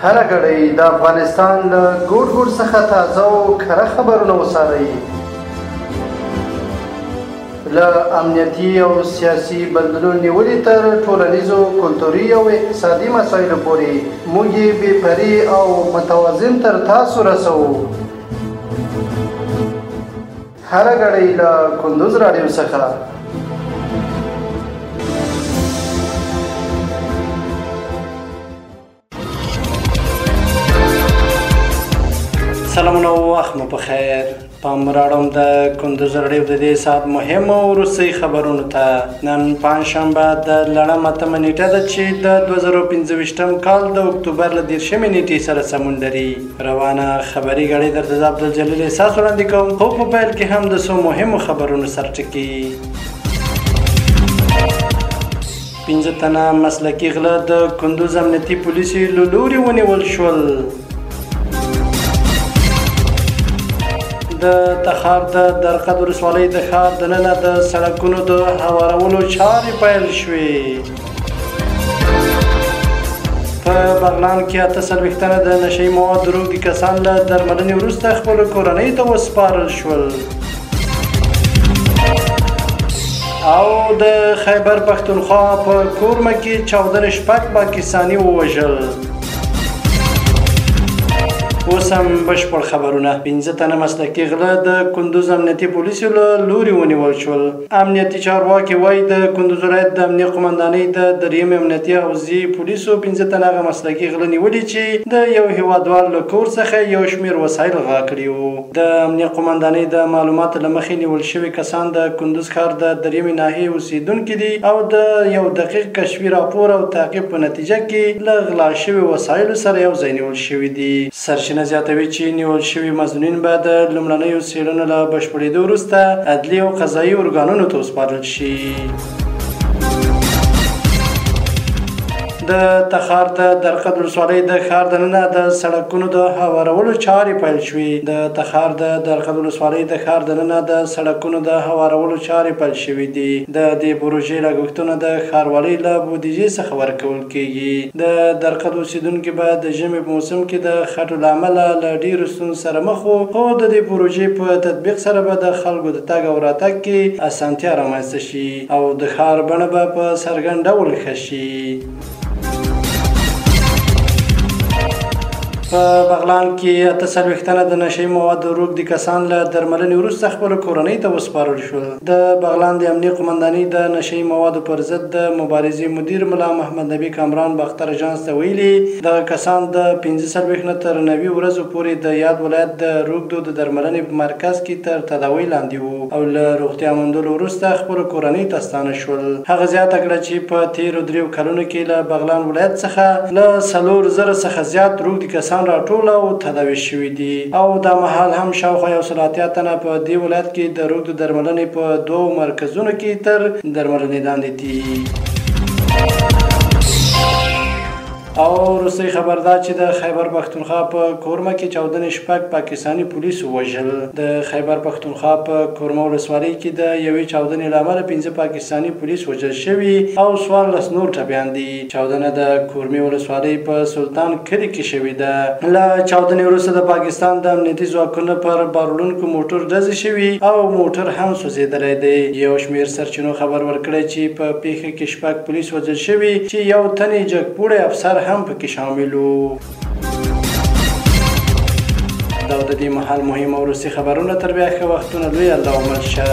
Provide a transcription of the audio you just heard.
هره ګړۍ د افغانستان له ګوټ ګوټ څخه تازه او کره خبرونه وڅارئ. له امنیتي او سیاسي بدلونونو نیولې تر ټولنیزو، کلتوري او اقتصادي مسایلو پورې موږ یې بې پرې او متوازن تر تاسو رسوو. هره ګړۍ له کندوز راډیو څخه. سلامونه او وخت مو په خیر. پام راړوم د کندوز راډیو د دې ساعت مهمو وروستي خبرونو ته. نن پنجشنبه د لړم 8مه نیټه ده چې د 2025 کال د اکتوبر له 30مې نیټې سره سمون لري. روانه خبري ګړۍ درته زه عبدالجلیل احساس وړاندې کوم، خو په پیل کې هم د څو مهمو خبرونو سرټکي. 5 تنه مسلکي غله د کندوز امنیتي پولیسو له لوري ونیول شول. د تخار د درقد ولسوالۍ د ښار دننه د سړکونو د هوارولو چارې پیل شوې. په بغلان کې 48 تنه د نشه يي موادو روږدي کسان له درملنې وروسته خپلو کورنیو ته وسپارل شول. او د خیبر پښتونخوا په کورمه کې چاودنې 6 پاکستاني ووژل. اوس هم بشپړ خبرونه. 5 تنه مسلکي غله د کندوز امنیتي پولیسو له لوري ونیول شول. امنیتي چارواکي وایي د کندوز ولایت د امنیه قومندانۍ د درېیمې امنیتي حوزې پولیسو 5 تنه هغه مسلکي غله نیولي چې د یو هیوادوال له کور څخه یو شمېر وسایل غلا کړي وو. د امنیه قومندانۍ د معلوماتو له مخې نیول شوي کسان د کندوز ښار د درېیمې ناحیې اوسېدونکي دي او د یو دقیق کشفي راپور او تعقیب په نتیجه کې له غلا شوي وسایلو سره یو ځای نیول شوي دي. سرچینه زیاتوي چې نیول شوي مظنونین به د لومړنیو څېړنو له بشپړېدو وروسته عدلي او قضایي ارګانونو ته وسپارل شي. د تخار د درقد ولسوالۍ د ښار دننه د سړکونو د هوارولو چارې پیل شوې. د تخار د درقد ولسوالۍ د ښار دننه د سړکونو د هوارولو چارې پیل شوې دي. د دې پروژې لګښتونه د ښاروالۍ له بودیجې څخه ورکول کیږي. د درقد اوسېدونکي به د ژمي په موسم کې د خټو له امله له ډېرو ستونزو سره مخ وو، خو د دې پروژې په تطبیق سره به د خلکو د تګ او راتګ کې اسانتیا رامنځته شي او د ښار بڼه به په څرګند ډول ښه شي. په بغلان کې 48 تنه د نشه يي موادو روږدي کسان له درملنې وروسته خپلو کورنۍ ته وسپارل شول. د بغلان د امنیې قومندانۍ د نشه يي موادو پر ضد د مبارزې مدیر ملا محمد نبي کامران باختر اژانس ته ویلي، دغه کسان د 45 نه تر 90 ورځو پورې د یاد ولایت د روږدو د درملنې په مرکز کې تر تداوۍ لاندې وو او له روغتیا موندلو وروسته خپلو کورنۍ ته ستانه شول. هغه زیاته کړه چې په تېرو 3 کلونو کې له بغلان ولایت څخه له 4000 څخه زیات روږدي کسان راټول او تداوي شوي دي او دا مهال هم شاوخوا 180 تنه په دې ولایت کې د روږدو درملنې په 2 مرکزونو کې تر درملنې لاندې دي. او وروستۍ خبر دا چې د خیبر پښتونخوا په کورمه کې چاودنې 6 پاکستاني پولیس ووژل. د خیبر پښتونخوا په کورمه ولسوالۍ کې د یوې چاودنې له امله 5 پاکستاني پولیس وژل شوي او 14 نور ټپیان دي. چاودنه د کورمې ولسوالۍ په سلطان کلي کې شوې ده. له چاودنې وروسته د پاکستان د امنیتي ځواکونو پر باروړونکو موټر ډزې شوي او موټر هم سوځېدلی دی. یو شمېر سرچینو خبر ورکړی چې په پېښه کې 6 پولیس وژل شوي چې یو تن یې جګپوړی افسر هم پکې شامل وو. دا د دې مهال مهم او وروستي خبرونه. تر بیا ښه وختونه، لوی الله مل شه.